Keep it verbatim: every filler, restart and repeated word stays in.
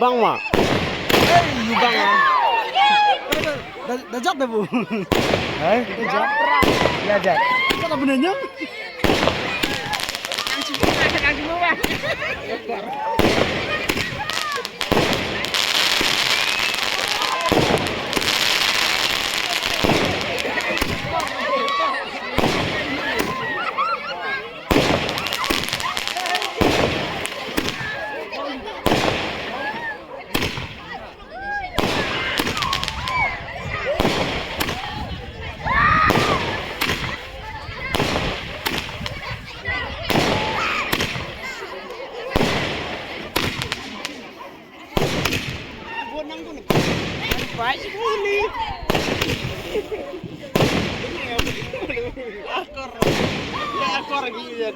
Ibang ma. Hey, ibang ma. Da, da, da jat da bu. Hai? Da jat. Ya jat. Kata benar nya. Akor. Ya, akor gini ya.